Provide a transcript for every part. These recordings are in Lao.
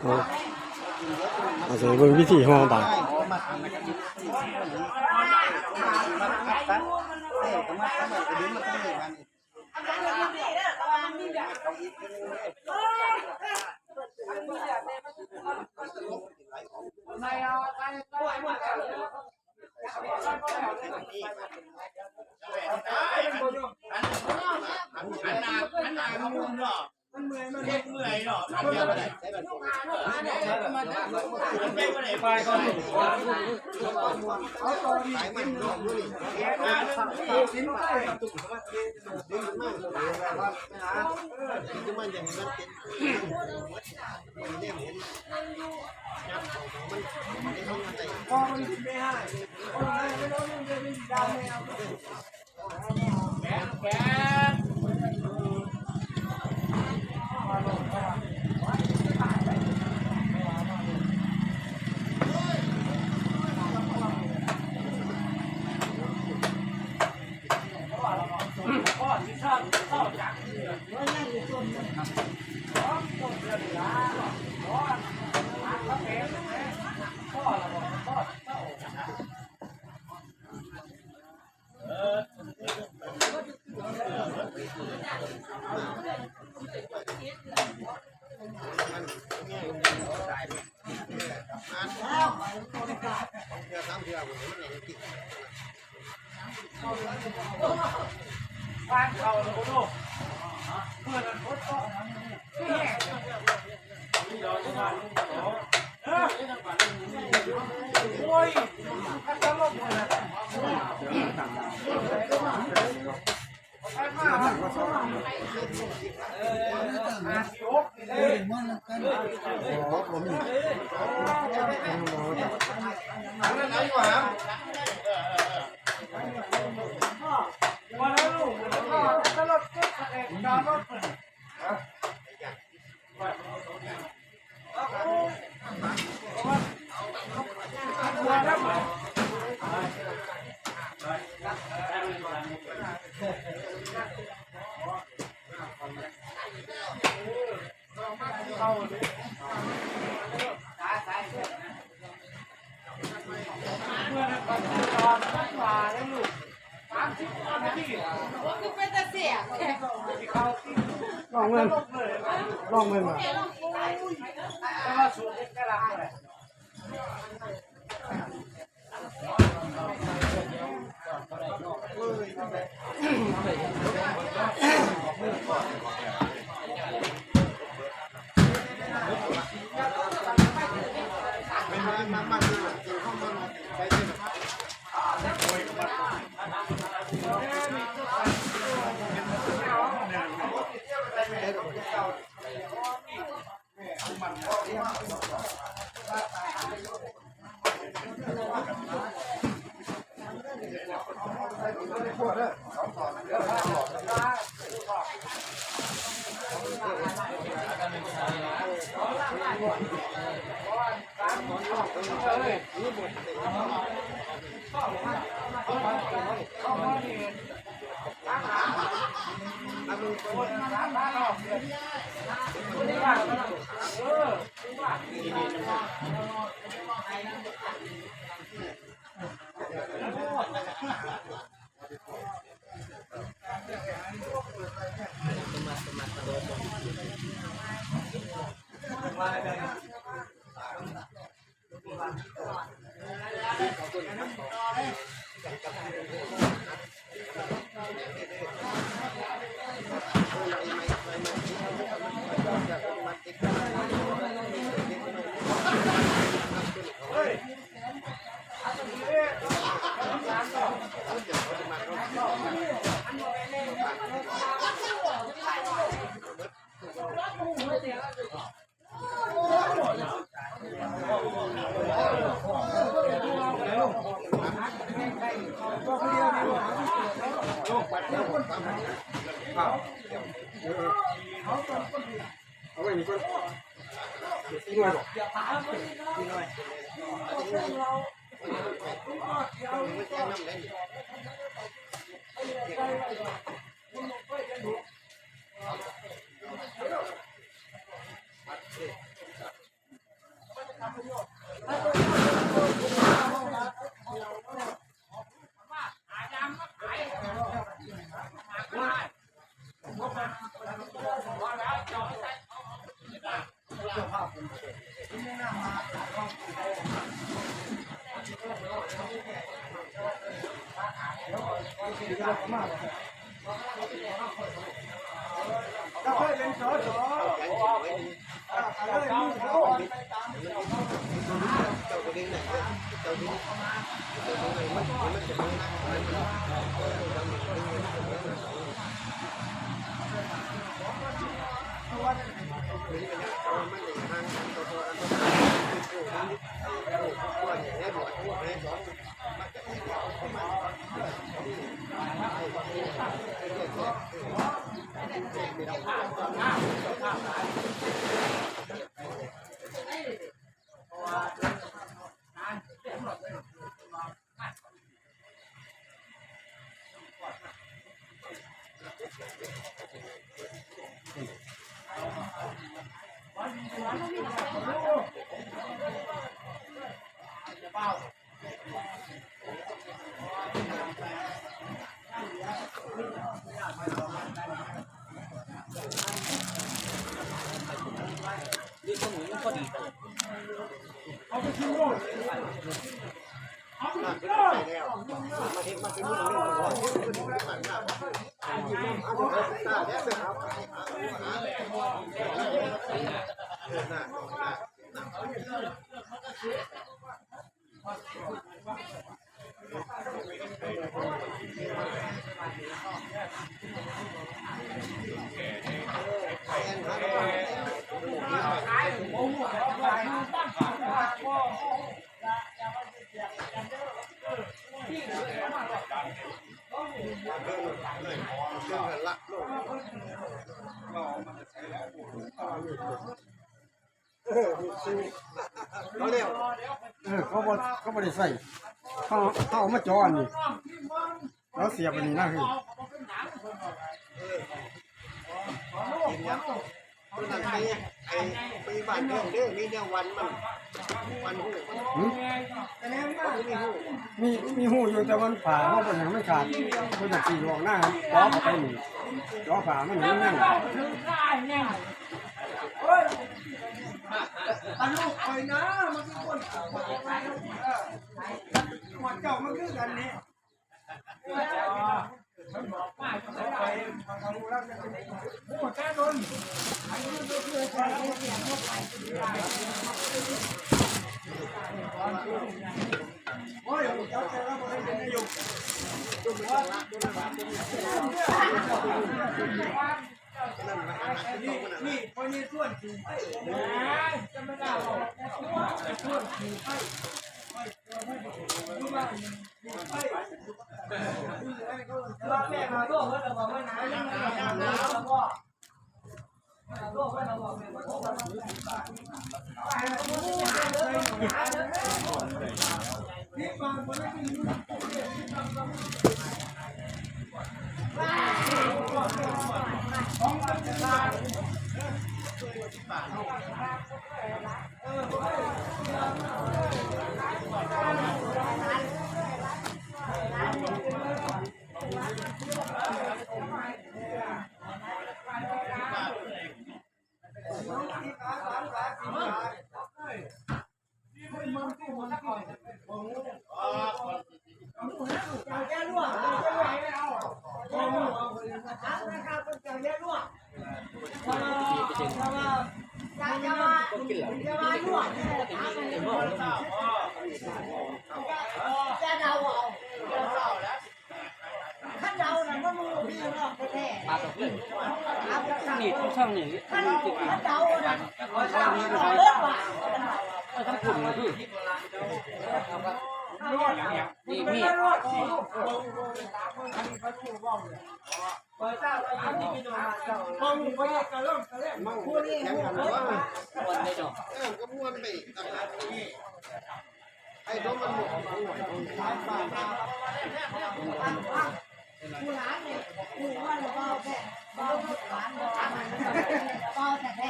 ເອົາ ເອົາໃສ່ເບິ່ງວິທີຫໍ່ບາດ. ລອງເບິ່ງ ລອງເບິ່ງວ່າ. ເອີ ເຂົາບໍ່ ເຂົາບໍ່ໄດ້ໃສ່ ເຮົາ ເຮົາເອົາມາຈໍອັນນີ້ ແລ້ວສຽບອັນນີ້ນະ ເຮີ້ຍ ກິນຫຍັງ? ຕົວນັ້ນໄປ ໄປ ໄປບ້ານເດີ ມີແນວວັນມັນ ວັນຫູ ຫື? ມີຫູ ມີ ມີຫູຢູ່ ແຕ່ມັນຝາເຮົາບໍ່ຫຍັງ ມັນຂາດ ມັນຈະສີອອກໜ້າ ເຈາະເຂົ້າໄປນີ້ ເຈາະຝາມັນໃຫ້ມັນຍັງ. ອັນລູກຂ້ອຍນະ ມັນຄືຄົນ ເອີ ເຈົ້າມັນຄືກັນນີ້.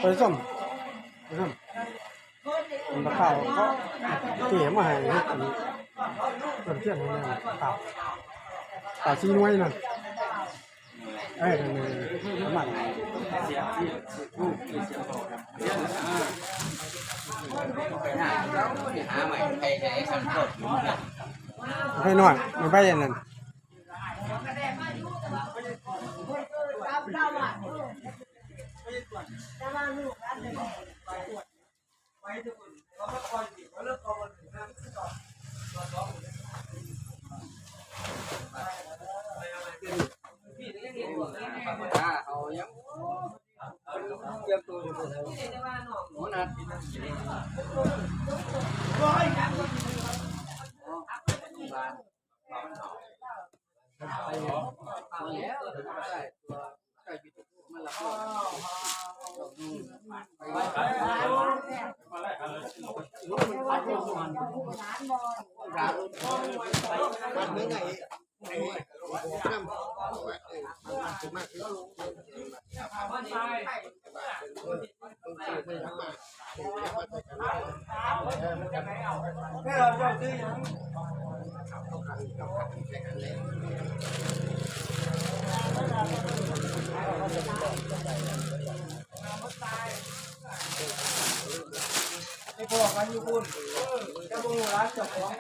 Pezon, pezon. ມັນເຂົ້າເຂົາເກມາໃຫ້ເຮັດອັນນີ້ ຕົ້ນທຽນໃຫ້ແນ່ ເຂົ້າ ເຂົ້າສີ່ໜ່ວຍນັ້ນ ເອີ ນັ້ນ ປະມານນັ້ນ. ໄຟນ້ອຍ ມັນໄຟອັນນັ້ນ. ໄປພໍ້ກັນຢູ່ພຸ້ນ ເຈົ້າບໍ່ຮູ້ຮ້ານເຈົ້າຂອງ.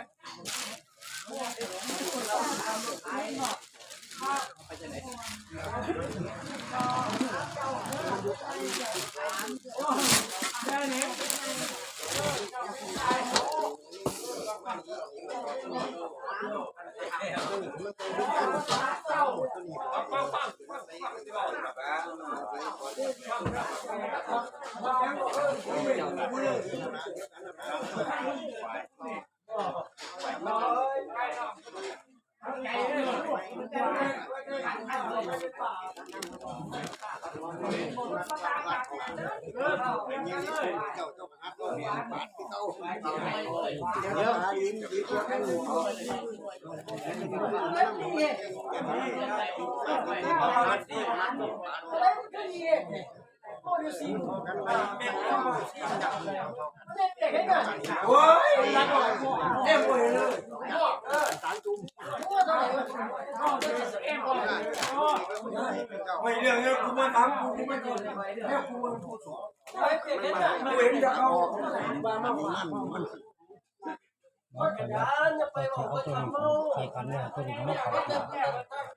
ເອົາຕົວນີ້ມາຂັດ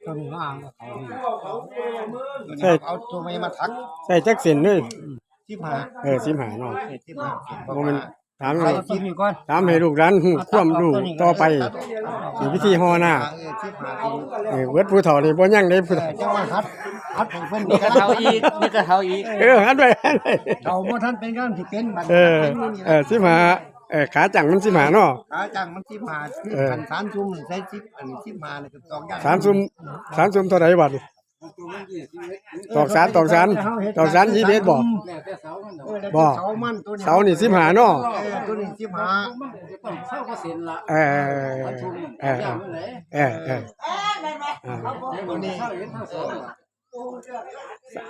ຕົວນີ້ມາອ່າງເອົາເຂົານີ້ ໃສ່ ເອົາຕົວໃໝ່ມາຖັກ ໃສ່ຈັກເສັ້ນເລີຍ ສິບຫ້າ ເອີ ສິບຫ້າເນາະ ເອີ ສິບຫ້າ ບໍ່ແມ່ນ ຖາມໃຫ້ ເອົາຕົວນີ້ກ່ອນ ຖາມໃຫ້ລູກຫຼານຮູ້ຄວາມຮູ້ຕໍ່ໄປ ເອີ ວິທີຫໍ່ນາ ເອີ ສິບຫ້າ ເອີ ເບິດຜູ້ເຖົ້ານີ້ບໍ່ຍັງເດ້ ຜູ້ເຖົ້າ ເອີ ຈັ່ງວ່າຫັດ ຫັດໃຫ້ເພິ່ນ ນີ້ກໍເຖົ້າອີກ ນີ້ກໍເຖົ້າອີກ ເອີ ຫັດໄວ້ ເຖົ້າບໍ່ທັນເປັນກຳລັງຊິເປັນ ບັດ ເອີ ເອີ ສິບຫ້າ ເອີ ຂາຈັ່ງມັນສິບຫ້າເນາະ ຂາຈັ່ງມັນສິບຫ້າ ຄື ເອີ ຄັນສາມຊຸມໃສ່ສິບ ອັນນີ້ສິບຫ້ານີ້ກໍຕອກຍາກ ສາມຊຸມ ສາມຊຸມເທົ່າໃດບາດນີ້ ຕອກສານ ຕອກສານ ຕອກສານຊາວເອັດບໍ່ ເອີ ແລ້ວແຕ່ເສົາມັນດອກ ບໍ່ ເສົາມັນ ຕົວນີ້ ເສົານີ້ສິບຫ້າເນາະ ເອີ ຕົວນີ້ສິບຫ້າ ເອີ ເອີ ເອີ ເອີ ເອີ ເອີ ເອີ ຕົວນີ້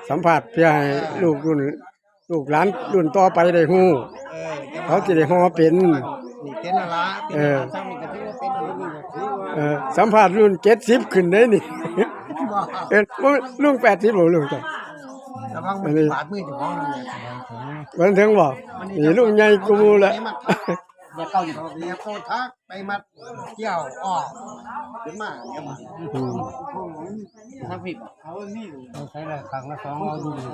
ສຳພາດເພື່ອໃຫ້ລູກລຸ້ນ ລູກຫຼານລຸ້ນຕໍ່ໄປໄດ້ຮູ້ ເອີ ເຂົາຊິໄດ້ຫໍ່ເປັນ ນີ້ເປັນຫັ້ນລະ ເອີ ເປັນຫັ້ນລະ ຊ່ຳນີ້ກໍຖືວ່າເປັນ ເອີ ສຳພາດລຸ້ນເຈັດສິບຂຶ້ນເດ້ນີ້ ບໍ່ ເອີ ລຸງແປດສິບບໍ່ລຸງ ລະວັງມັນບາດມືເຈົ້າຂອງນັ້ນແຫຼະ ເບິ່ງເຖິງບໍ່ ນີ້ລຸງໃຫຍ່ກວ່າໝູ່ແລ້ວ ແບບເກົ່ານີ້ ແບບເກົ່າ ໄປມັດກ່ຽວອອກຂຶ້ນມາ ດຽວມາ ອືມ ທາງພີ້ບໍ່ ເອົານີ້ ເອົາໃສ່ໄດ້ຂ້າງລະສອງ ເອົາຢູ່ນີ້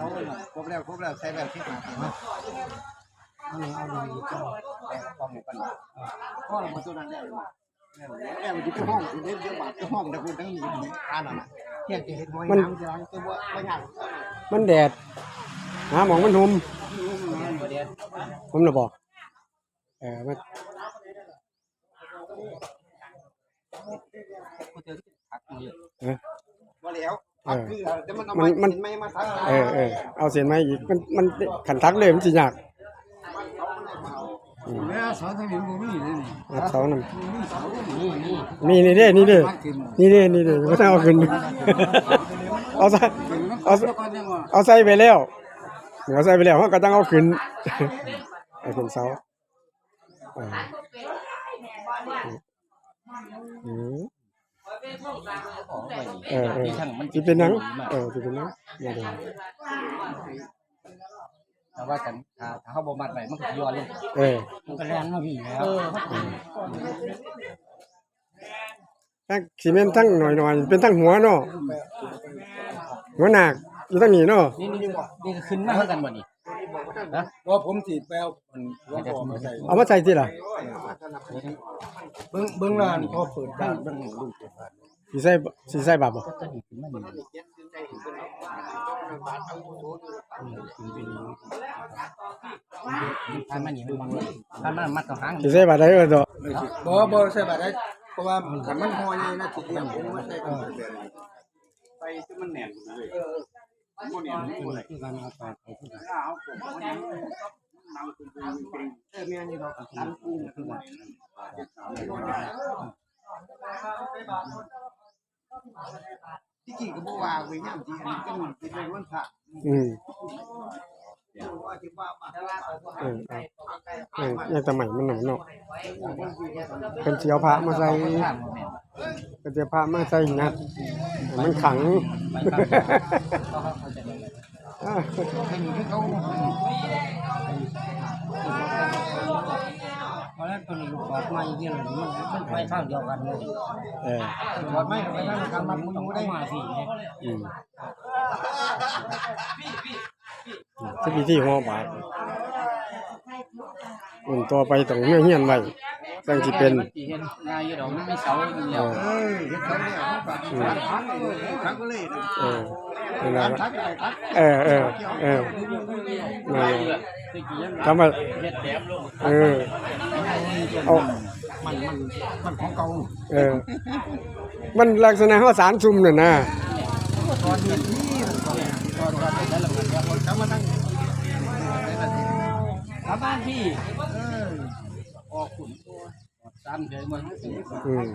ຄົບແລ້ວ ຄົບແລ້ວ ໃສ່ແລ້ວ ສິບຫ້າ ເອົານີ້ ເອົາຢູ່ນີ້ ຄວາມໝູ່ກັນ ພໍລະບໍ່ ຕົວນັ້ນແລ້ວ ແລ້ວ ແລ້ວ ດຽວໄປຫ້ອງ ດຽວ ດຽວບາດໄປຫ້ອງ ດຽວເພິ່ນທັງນີ້ ອ່ານເອົານະ ຮຽນຈະເຮັດຫົວ ມັນ ຫຍັງ ຈະ ຈະບໍ່ ບໍ່ຍາກ ມັນແດດ ຫາໝ່ອງມັນຫົ່ມ ຫົ່ມແລ້ວບໍ່? ເອີ ມັນ ຮະ ບໍ່ແລ້ວ ເອີ ມັນ ມັນ ເອີ ເອີ ເອົາເສັ້ນໃໝ່ອີກ ມັນ ມັນ ຄັນຖັກເລີຍມັນຊິຍາກ ອືມ ແລ້ວເສົາທາງນີ້ມັນບໍ່ມີເດ້ນີ້ ຮັບເສົານຳ ບໍ່ມີເສົາ ນີ້ ນີ້ ນີ້ເດ້ ນີ້ເດ້ ນີ້ເດ້ ນີ້ເດ້ ບໍ່ທັນເອົາຂຶ້ນ ເອົາໃສ່ ເອົາ ເອົາໃສ່ໄປແລ້ວ ເອົາໃສ່ໄປແລ້ວ ເຮົາກໍຕ້ອງເອົາຂຶ້ນ ເອົາຂຶ້ນເສົາ ເອີ ອືມ ເອີ ເອີ ຊິເປັນຫຍັງ ເອີ ຊິເປັນຫຍັງ ບໍ່ໄດ້ ຖ້າວ່າຄັນ ຖ້າ ຖ້າເຮົາບໍ່ມັດໄວ້ ມັນກໍຊິຍໍ້ລົງ. ເອີ ມັນກໍແລ່ນມາພີ້ແລ້ວ. ເອີ ທັງ ຊິແມ່ນທັງໜ້ອຍໆ ເປັນທັງຫົວເນາະ ຫົວໜາກຢູ່ທາງນີ້ເນາະ. ນີ້ ນີ້ ນີ້ກໍຂຶ້ນມາຄືກັນບໍ່ນີ້? ຮະ? ບໍ່ ຜົມຊິໄປເອົາອັນ ເອົາມາໃສ່ຕິລະ? ເບິ່ງ ເບິ່ງລະ ພໍເປີດບາດເບິ່ງ ລູກເປີດບາດ ຊິໃສ່ ຊິໃສ່ບາດບໍ່? ຄັນມັນນີ້ມັນ ຄັນມັນມັດເຂົ້າຫາງ ຊິໃສ່ບາດໄດ້ເອີດອກ. ບໍ່ ບໍ່ໃສ່ບາດໄດ້ ເພາະວ່າຄັນມັນຫໍ່ໃຫຍ່ນະ ຊິລຽງ ຜົມມາໃສ່ກັນແບບນີ້ ໃສ່ຈົນມັນແໜ້ນພຸ້ນເລີຍ. ເອີ ມັນບໍ່ແໜ້ນ ມັນບໍ່ໄດ້ ຄືກັນ ເອົາຕອກໄປຄືກັນ. ເອີ ແມ່ນຢູ່ດອກ ຕັນກຸ້ງຄືກັນ. ທີ່ຈິງກໍບໍ່ວ່າເວີຍ ຍາມທີ່ອັນນີ້ກໍມັນເປັນວັນພະ. ອືມ ເອີ ເອີ ຍັງແຕ່ໄມ້ມັນນຳເນາະ ເພິ່ນຊິເອົາພະມາໃສ່ ເພິ່ນຊິເອົາພະມາໃສ່ຫັ້ນນະ ໃຫ້ມັນຂັງ. ເອີ ເພາະວ່າຕົວນີ້ຖອດໃໝ່ເຮັດມັນ ມັນໄປທາງດຽວກັນເລີຍ. ເອີ ຖອດໃໝ່ໄປທາງດຽວກັນ ມັນບໍ່ຢູ່ເດ້ ມາຊີ້ເດ້. ອືມ ຄືວິທີຫໍ່ບາດ ລຸ້ນຕໍ່ໄປຕ້ອງເຮັດເຮືອນໄວ້ ຈັ່ງຊິເປັນ. ມັນຊິເຮັດງ່າຍຢູ່ດອກ ມັນມີເສົາຢູ່ແລ້ວ. ເອີ ເອີ ເຮັດເສົາແລ້ວ ອືມ ເອີ ນັ້ນລະ ເອີ ເອີ ເອີ ນັ້ນລະ ທຳໄປ ເອີ ເອົາ ມັນ ມັນ ມັນຂອງເກົ່າ. ເອີ ມັນລັກສະນະເຮົາສານຊຸ່ມນັ້ນນະ ປະມານພີ້ ເອີ ອອກພຸ້ນ ອອກສາມເດືອນ ອືມ.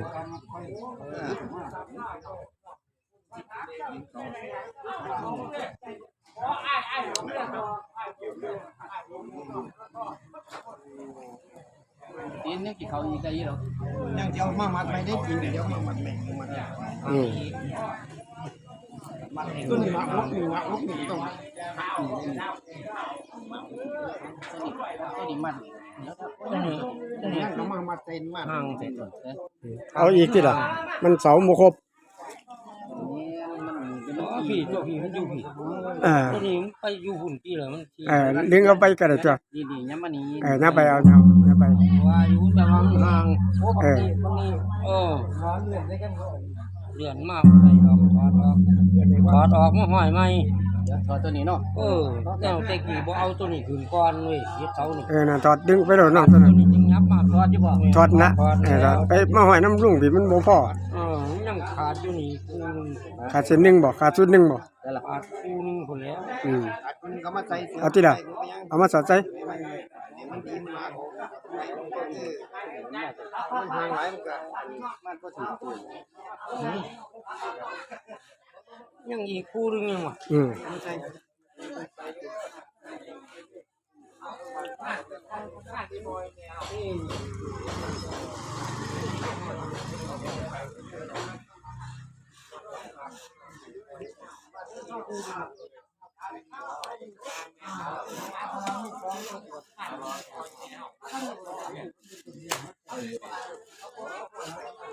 ຕີນຍັງຊິເຂົ້າອີກໄດ້ຢູ່ດອກ ຍັງຊິເອົາມາມັດໃໝ່ໄດ້ຕີນ ດຽວມາມັດໃໝ່ ມັດໃໝ່. ອືມ ຕົວນີ້ມັດ ຕົວນີ້ມັດ ຕົວນີ້ມັດ ຕົວນີ້ມັດ ຕົວນີ້ ຕົວນີ້ ເອົາມາມັດໃສ່ມັດ ຫາງໃສ່ຕົວ ເອົາອີກຕິລະ ມັນເສົາບໍ່ຄົບ. ມັນ ມັນ ມັນ ອໍ ພີ້ ຕົວພີ້ມັນຢູ່ພີ້ ເອີ ຕົວນີ້ມັນໄປຢູ່ພຸ້ນຕິລະ ມັນ ເອີ ດຶງເອົາໄປກໍໄດ້ຕົວະ ນີ້ໆ ຍັບມານີ້ ເອີ ຍັບໄປ ເອົາ ຍັບ ຍັບໄປ ວ່າຢູ່ແຕ່ວ່າມັນຫ່າງ ເອີ ມັນນີ້ ເອີ ເລື່ອນມາບໍ່ໄດ້ດອກ ຖອດອອກ ຖອດອອກມາຫ້ອຍໃໝ່ ຖອດຕົວນີ້ເນາະ ເອີ ແນວແຕ່ກີ້ບໍ່ເອົາຕົວນີ້ຂຶ້ນກ່ອນເວີຍ ເຮັດເສົານີ້ ເອີ ນັ້ນຖອດ ດຶງໄປໂລດເນາະ ຕົວນັ້ນ ຕົວນີ້ຈຶ່ງຍັບມາ ຖອດຢູ່ບໍ່? ຖອດນະ ເອີ ໄປມາຫ້ອຍນຳລຸງພີ້ ມັນບໍ່ພໍ ເອີ ມັນຍັງຂາດຢູ່ນີ້ ຂາດເສັ້ນໜຶ່ງບໍ່? ຂາດຊຸດໜຶ່ງບໍ່? ຂາດຄູ່ໜຶ່ງພຸ້ນແຫຼະ ອືມ ເອົາຕິລະ ເອົາມາສອດໃສ່ ມັນຫ່າງຫຼາຍ ມັນກໍ ມັນບໍ່ຖືກຕົວ ຍັງອີກຄູ່ໜຶ່ງຍັງວະ ອືມ.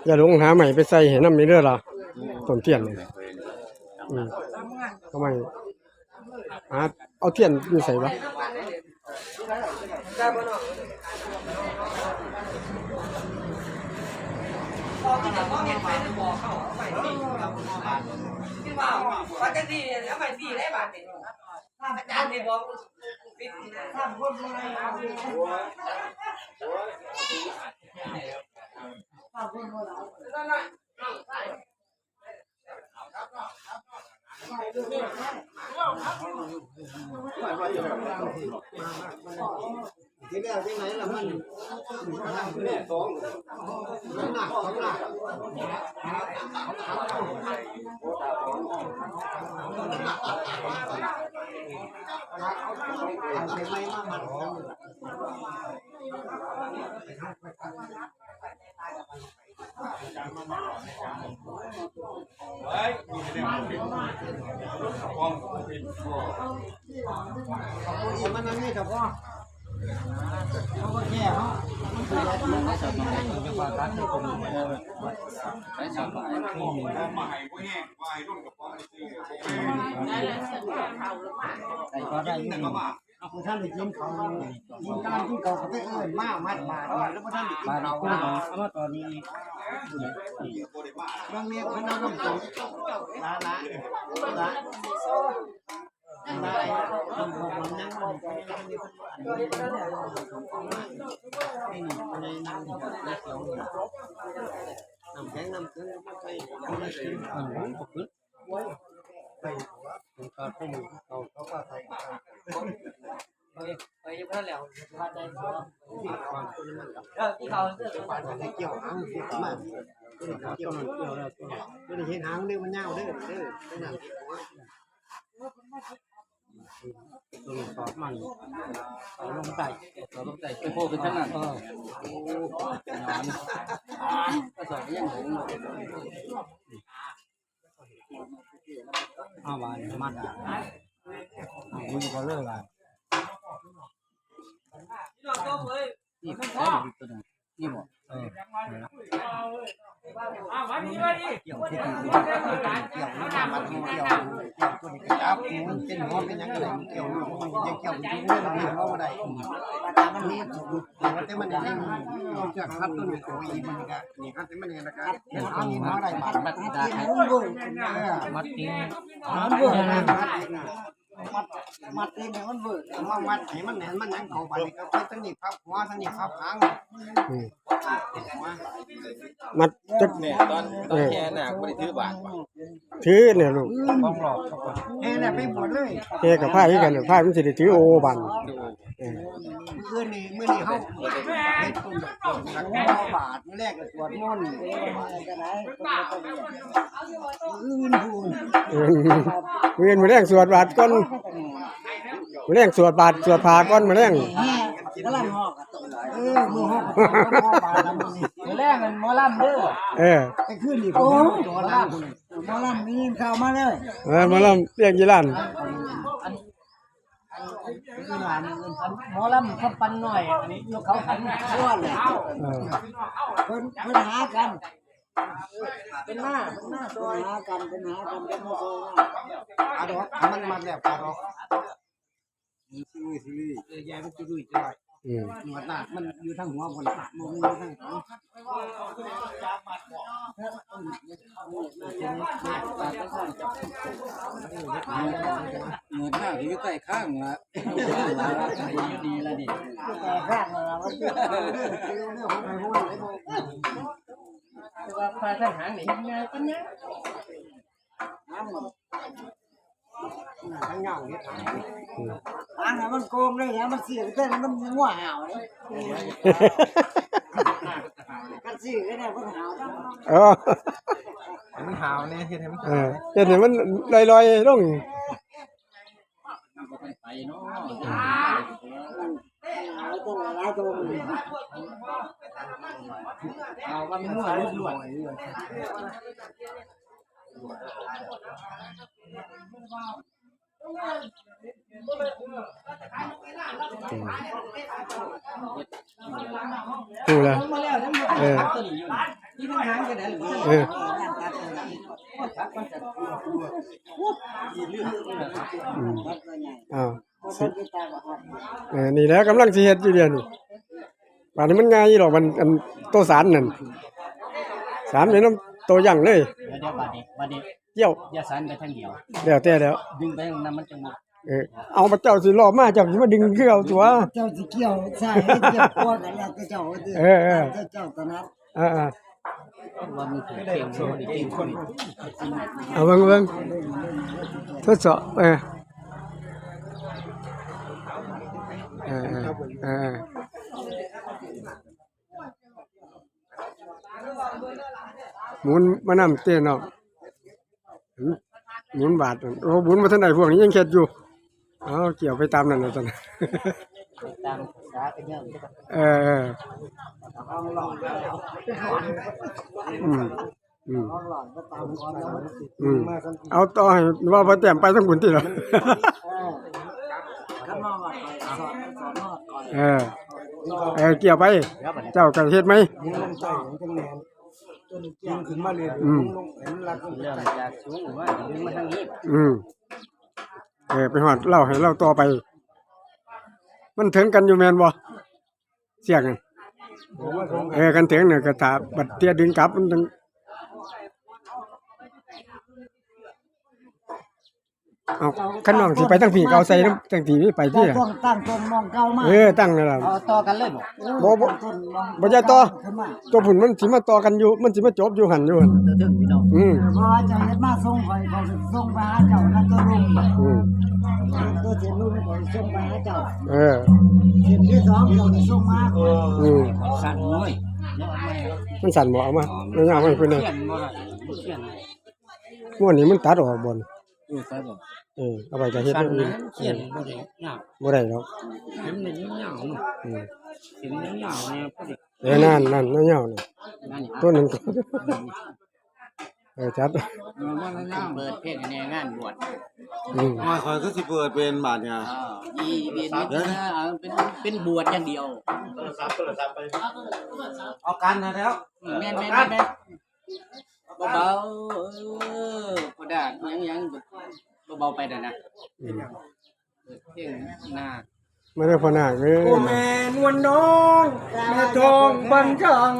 ຢ່າຫຼົງຫາໄມ້ໄປໃສ່ໃຫ້ນຳນີ້ເດີລະ ຕົ້ນທຽນນີ້ ອືມ ເອົາໄມ້ ຫາເອົາທຽນຢູ່ໃສວະ? ມັນອັນນີ້ສະເພາະ ເຮົາກໍແກ້ເນາະ ມັນຄືແບບນີ້ ໃສ່ກໍໄດ້ຢູ່ ບໍ່ທັນໄດ້ກິນເຂົ້າ ກິນການກິນເຂົ້າກໍໄປເອີ້ນມາ ມັດບາດນີ້ ແລ້ວບໍ່ທັນໄດ້ກິນເຂົ້າ ເອົາມາຕອນນີ້ ບາງແມ່ເພິ່ນເອົານ້ຳຕົ້ມ ລະ ລະ ລະ ລະ ນ້ຳຕົ້ມຍັງບໍ່ໄດ້ໃສ່ ນີ້ ນີ້ ໃນ ໃນ ໃນ ນ້ຳແຂງນ້ຳເຂີງກໍບໍ່ໃສ່ ບໍ່ໄດ້ກິນ ເອີ ບໍ່ຂຶ້ນ. ໄປ ເຂົາ ເຂົາ ເຂົາ ເຂົາ ເຂົາ ໄປ ໄປຢູ່ນັ້ນແຫຼະ ວ່າໄດ້ ເອີ ທີ່ເຂົາ ປານນັ້ນໄດ້ກ່ຽວຫາງ ມາ ເຈົ້ານັ້ນກ່ຽວແລ້ວ ຕົວນີ້ເຫັນຫາງເດ້ ມັນຍາວເດ້ ເດີ ຕົວນັ້ນ ຕົວນີ້ຕອກມັນ ເອົາລົງໃຕ້ ເອົາລົງໃຕ້ ໄປໂພຂຶ້ນທາງນັ້ນ ເອີ ໂອ້ ຍອນ ກະສອກຍັງຫົງ ເອົາບາດນີ້ມາດາ ເອົາ ເອົາເລີຍບາດ ນີ້ ນີ້ບໍ່ ເອີ ກ່ຽວ ກ່ຽວ ກ່ຽວ ກ່ຽວ ຕົວນີ້ກໍຈັບ ມັນເປັນຫົວເປັນຫຍັງກໍໄດ້ ມັນກ່ຽວ ມັນຍັງກ່ຽວຢູ່ ມັນເອົາບໍ່ໄດ້ ມັນມີ ແຕ່ມັນຍັງມີເຊືອກຮັດຕົວນີ້ ໂອ້ຍ ມັນກໍ ນີ້ ຄັນຊິມັນເຫັນລະກະ ເຮັດອັນນີ້ມາໄດ້ບາດ ມັດ ມັດຕີນມັນເວີ້ ເອີ ມັດຕີນ ມັນເວີ້ ມັດ ມັດຕີນໃຫ້ມັນເວີ້ ມາມັດໃຫ້ມັນແໜ້ນ ມັນຫຍັງເຂົ້າໄປ ກໍເຮັດທາງນີ້ພັບຫົວ ທາງນີ້ພັບຫາງ ອືມ ມັດ ແມ່ ຕອນ ຕອນແຫ່ນາກບໍ່ໄດ້ຖືບາດບໍ່? ຖືແນ່ລູກ ແຫ່ນາກໄປບວດເລີຍ ແຫ່ກັບພາຍຄືກັນ ພາຍມັນຊິໄດ້ຖືໂອບັນ ເອີ ມື້ນີ້ ມື້ນີ້ເຮົາເຮັດບຸນຕັກໝໍ້ບາດ ມື້ແລກກໍສວດມົນ ມື້ອື່ນພຸ້ນ ເອີ ມື້ອື່ນ ມື້ແລງສວດບາດກ່ອນ ມື້ແລງສວດບາດ ສວດຜ້າກ່ອນ ມື້ແລງ ແຫ່ກຳລັງຮອກ ເອີ ມື້ຮອກ ຮອກບາດ ມື້ແລງຫັ້ນໝໍລຳເດີ ເອີ ກາງຄືນນີ້ ໂອ້ ໝໍລຳ ໝໍລຳໄດ້ຍິນຂ່າວມາເລີຍ ເອີ ໝໍລຳວຽງຢີລານ ອັນ ອັນ ອັນ ໝໍລຳຄຳປັນນ້ອຍ ອັນ ຢູ່ເຂົາຂັນ ເອີ ເພິ່ນ ເພິ່ນຫາກັນ ເປັນມາ ເພິ່ນມາຊ່ອຍ ຫາກັນ ເພິ່ນຫາກັນ ເພິ່ນມາຊ່ອຍ ອາດອກ ມັນມັນແລ້ວ ອາດອກ ເອີ ຢາຍມັນຈຸລຸຍຈອຍ ອືມ ໜວດລາກມັນຢູ່ທາງຫົວພຸ້ນ ບໍ່ມີທາງຫຼັງ ເໝືອນໜ້າຢູ່ໃຕ້ຄາງລະ ຢູ່ນີ້ລະນີ້ ແຕ່ວ່າພາທາງຫາງນີ້ເຮັດງ່າຍປານຫຍັງ ຫາງມັນ ຫາງຍາວເຮັດຫາງ ຫາງໃຫ້ມັນໂກງເລີຍ ຫາງມັນເສຍ ແຕ່ມັນງົວຫາວເດ້ ຄັນຊື້ກໍໄດ້ ມັນຫາວນຳ ເອີ ໃຫ້ມັນຫາວແດ່ ເຮັດໃຫ້ມັນຫາວ ເອີ ເຮັດໃຫ້ມັນລອຍໆລົງ ມັນບໍ່ໄປເນາະ ເອົາວ່າມັນງົວລ້ວນໆ ອືມ ຮູ້ແລ້ວ ເອີ ເອີ ອືມ ເອົາ ເອີ ນີ້ແຫຼະກຳລັງຊິເຮັດຢູ່ດຽວນີ້ ບາດນີ້ມັນງ່າຍຢູ່ດອກ ມັນ ອັນ ໂຕສານນັ້ນ ສານໄປນຳໂຕຢ່າງເລີຍ ດຽວ ດຽວ ບາດນີ້ ບາດນີ້ ກ່ຽວ ຢ່າສານໄປທາງດຽວ ແລ້ວແຕ່ແລ້ວ ດຶງໄປທາງນັ້ນມັນຈັ່ງບໍ່ ເອີ ເອົາ ພະເຈົ້າຊິລອບມາ ເຈົ້າຊິມາດຶງຄືເອົາຕົວະ ເຈົ້າຊິກ່ຽວຊ້າຍຫຼືກ່ຽວຂວາ ກໍແລ້ວແຕ່ເຈົ້າເດີ ເອີ ເອີ ແລ້ວແຕ່ເຈົ້າຖະໜັດ ເອີ ເອີ ວ່າມີເກັ່ງບໍ່ໄດ້ເກັ່ງຄົນ ເອົາເບິ່ງ ເບິ່ງ ທົດສອບ ເອີ ເອີ ເອີ ເອີ ໝູນມານຳເຕເນາະ ໝູນບາດ ໂອ້ ໝູນບໍ່ທັນໄດ້ ພວກນີ້ຍັງເຮັດຢູ່ ເອົາ ກ່ຽວໄປຕາມນັ້ນວ່າຊັ້ນ ຕາມສາກະເຍີ້າ ເອີ ເອີ ຫ້ອງຫຼອດ ອືມ ອືມ ຫ້ອງຫຼອດກໍຕາມກ່ອນແລ້ວ ອືມ ເອົາຕໍ່ໃຫ້ວ່າບໍ່ແຕ້ມໄປທາງພຸ້ນຕິລະ ເອີ ຄັນມາວ່າ ເອີ ເອີ ກ່ຽວໄປ ເຈົ້າກໍເຮັດໃໝ່ ດຶງລົງໄປ ມັນຈັ່ງແໜ້ນ ດຶງຂຶ້ນມາເລື້ອຍໆ ອືມ ລົງໆ ໃຫ້ມັນລັດລົງໄປ ເລີ່ມຈາກສູງມາ ດຶງມາທາງນີ້ ອືມ ເອີ ໄປຮອດລາວ ໃຫ້ລາວຕໍ່ໄປ ມັນເຖິງກັນຢູ່ແມ່ນບໍ່? ສຽງ ເອີ ຄັນເຖິງນະ ກະຖ້າບັດເທື່ອດຶງກັບ ມັນຈັ່ງ ເອົາ ຄັນນ້ອງຊິໄປທາງພີ້ ກໍເອົາໃສ່ນຳທາງພີ້ໄປຕິ ຕັ້ງຕົງ ຕັ້ງຕົງມອງເກົ່າມາ ເອີ ຕັ້ງນັ້ນລະ ເອົາຕໍ່ກັນເລີຍບໍ່? ບໍ່ ບໍ່ ບໍ່ຈະຕໍ່ ຕົວພຸ້ນມັນຊິມາຕໍ່ກັນຢູ່ ມັນຊິມາຈົບຢູ່ຫັ້ນ ຢູ່ຫັ້ນ ເທິງພີ່ນ້ອງ ອືມ ເອີ ເພາະວ່າເຈົ້າເຮັດມາສົ່ງຂ້ອຍ ຂ້ອຍກໍສົ່ງໄປຫາເຈົ້ານະ ຕົວລຸງ ອືມ ຕົວເສຍລຸງຂ້ອຍສົ່ງໄປຫາເຈົ້າ ເອີ ເສັ້ນທີສອງເຈົ້າກໍສົ່ງມາ ອືມ ສັ້ນເວີຍ ມັນສັ້ນບໍ່? ເອົາມາ ເອີ ຍາວໆ ມາໃຫ້ເພິ່ນແດ່ ຂຽນບໍ່ໄດ້ ຂຽນ ງວດນີ້ມັນຕັດອອກບໍ່? ເອີ ຕັດອອກ ເອີ ເອົາໄວ້ກໍເຮັດແນວອື່ນ ຂຽນບໍ່ໄດ້ຍາກ ບໍ່ໄດ້ດອກ ຂຽນຍາວໆ ອືມ ຂຽນຍາວໆ ແນ່ພໍດີ ເອີ ນັ້ນ ນັ້ນ ຍາວໆ ນີ້ ນັ້ນ ຕົວໜຶ່ງ ເອີ ຈັດ ເອີ ເປີດເພງໃນງານບວດ ອືມ ໂອ້ຍ ຂ້ອຍຄືຊິເປີດເປັນບາດນີ້ ເອີ ມີ ມີ ເປັນ ເປັນບວດຢ່າງດຽວ ໂທລະສັບ ໂທລະສັບໄປ ເອົາກັນນະແລ້ວ ແມ່ນໆ ເບົາໆ ເອີ ບໍ່ໄດ້ຫຍັງໆ ເບົາໆ ໄປແດ່ນະ ອືມ ເພງນາກ ມາເດີພໍ່ນາກເອີຍ ໂອ້ແມ່ນວນນ້ອງ ແມ່ທອງບັນຍັງ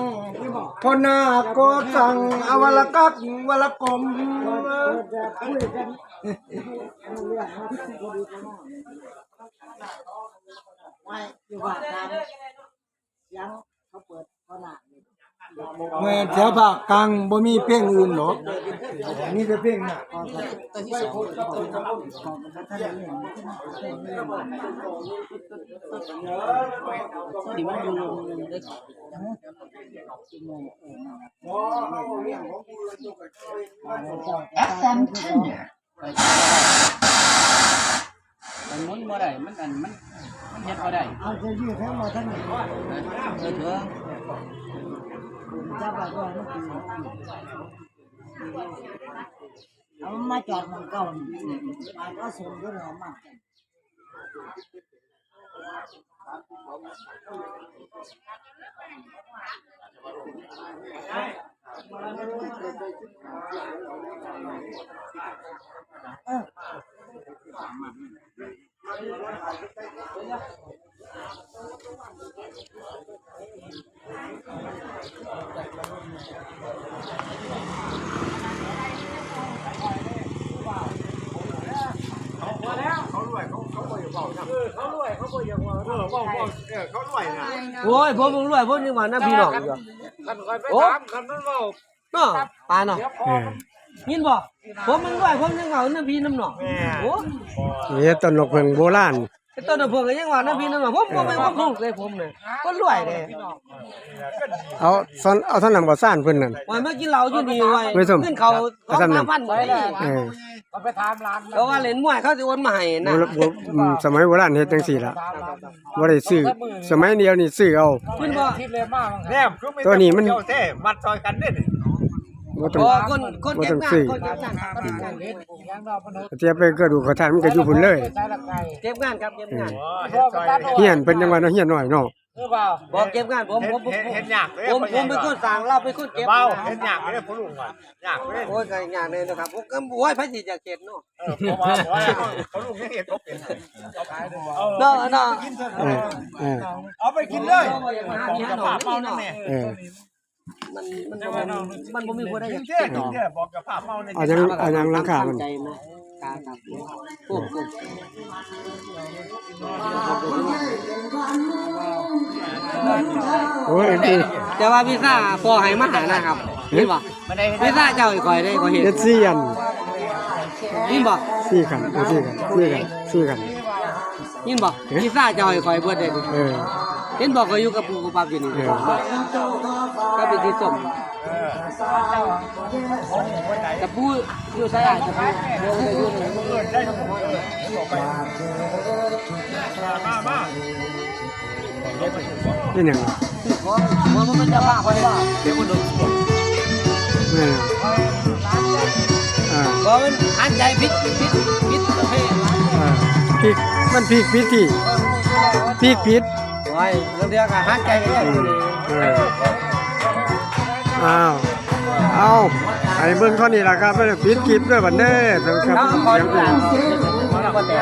ພໍ່ນາກກໍສັ່ງ ອາວະລະກັກວະລະກົມ ໄວ້ຢູ່ບ້ານກາງ ສຽງເຂົາເປີດພໍໜ້າ ແມ່ນແຖວພາກກາງບໍ່ມີເພງອື່ນດອກ ມີແຕ່ເພງນາກ ເອັຟເອັມ Tender ມັນໝູນບໍ່ໄດ້ ມັນອັນ ມັນ ມັນເຮັດບໍ່ໄດ້ ເອົາເຈົ້າຢືດໃຫ້ບໍ່ທັນນີ້ ເອີ ເຖິງ ຈັບໄວ້ກ່ອນ ເອົາມາຈອດໝ່ອງເກົ່ານີ້ ປາດເອົາສົ່ງຢູ່ແລ້ວມາ. ໂອ້ຍ ຜົມບໍ່ລວຍ ຜົມຍັງວ່ານຳພີ່ນ້ອງຢູ່ ຄັນຂ້ອຍໄປຖາມ ຄັນມັນເວົ້າເນາະ ປາເນາະ ເອີ ຍິນບໍ່? ຜົມຍັງເວົ້ານຳພີ່ນຳນ້ອງ ໂອ້ຍ ເຮັດຕົ້ນນກເຜິ້ງໂບລານ ເຮັດຕົ້ນນະເຜິ້ງກໍຍັງວ່ານຳພີ່ນຳນ້ອງ ຜົມບໍ່ແມ່ນຄົນຖືກເດ້ ຜົມນະ ຄົນລວຍເດ້ ເອົາ ເອົາເທົ່ານັ້ນບໍ່ຊານເພິ່ນນັ້ນ ໂອ້ຍ ມາກິນເຫຼົ້າຢູ່ນີ້ ໂອ້ຍ ເງິນເຂົາ ເອົາສ່ຳນັ້ນ ສອງສາມພັນບໍ່ໄດ້ ເອີ ເຂົາໄປຖາມຫຼານ ເຂົາວ່າຫຼິ້ນມວຍ ເຂົາຊິໂອນມາໃຫ້ນະ ສະໄໝໂບລານເຮັດຈັ່ງຊີ້ລະ ບໍ່ໄດ້ຊື້ ສະໄໝດຽວນີ້ຊື້ເອົາ ແນມ ຕົວນີ້ມັນ ມັດຊ່ອຍກັນເດ້ ບໍ່ຕ້ອງ ບໍ່ຕ້ອງຊື້ ຄົນເກັບງານ ຄົນເກັບງານ ເຈົ້າໄປກະດູກຂະທາດ ມັນກໍຢູ່ພຸ້ນເລີຍ ເກັບງານຄັບ ເກັບງານ ຮຽນເພິ່ນຈັ່ງວ່າເນາະ ຮຽນໜ້ອຍເນາະ ບໍ່ ເກັບງານ ຜົມ ເຮັດຍາກເດ້ ຜົມເປັນຄົນສ້າງ ລາວເປັນຄົນເກັບ ເບົາ ເຮັດຍາກເດ້ ພໍ່ລຸງວ່າ ຍາກເດ້ ໂອ້ຍ ກໍຍາກແນ່ນະຄັບ ໂອ້ຍ ໃຜຊິຢາກເຮັດເນາະ ເອີ ເພາະວ່າ ເພາະວ່າພໍ່ລຸງຍັງເຮັດບໍ່ເປັນ ເນາະ ເນາະ ເອີ ເອີ ເອົາໄປກິນເລີຍ ເອີ ມັນ ມັນບໍ່ມີ ມັນບໍ່ມີຜູ້ໃດຢາກກິນດອກ ເອົາຫຍັງ ເອົາຫຍັງຫຼັງຄາມັນ ໂອ້ຍ ແຕ່ວ່າວີຊາພໍ່ໃຫ້ມາໃຫ້ນະຄັບ ເຫັນບໍ່? ວິຊາເຈົ້າໃຫ້ຂ້ອຍເດ້ ຂ້ອຍເຮັດ ເຮັດສີ່ອັນ ຍິນບໍ່? ສີ່ຂັ້ນ ເອີ ສີ່ຂັ້ນ ສີ່ຂັ້ນ ສີ່ຂັ້ນ ຍິນບໍ່? ເອີ ວິຊາເຈົ້າໃຫ້ຂ້ອຍເບິດເດ້ ເອີ ເຫັນບໍ່? ຂ້ອຍຢູ່ກັບປູກັບປັບຢູ່ນີ້ ເອີ ກັບໄອ້ທີ່ສົ້ມ ຕະປູຢູ່ໃສອ້າຍ? ຕະປູ ມາ ມາ ມາ ເປັນຫຍັງ? ບໍ່ ບໍ່ແມ່ນເຈົ້າພາບຂ້ອຍວ່າ ເປັນຄົນດົນ ແມ່ນ ອ່າ ບໍ່ ມັນອັນໃດຜິດ ຜິດ ຜິດປະເພດ ອ່າ ຜິດ ມັນຜິດ ຜິດທີ່ ຜິດ ຜິດ ໂອ້ຍ ເລື່ອງເດືອກະຫາໃຈກັນແລ້ວ ເອີ ອ້າວ ເອົາ ໃຫ້ເບິ່ງເທົ່ານີ້ລະຄັບ ປິດຄລິບເດີບັດເດີ ທ່ານຜູ້ຊົມ ເອົາ ຂໍດູແລ້ວ ບໍ່ແຕກ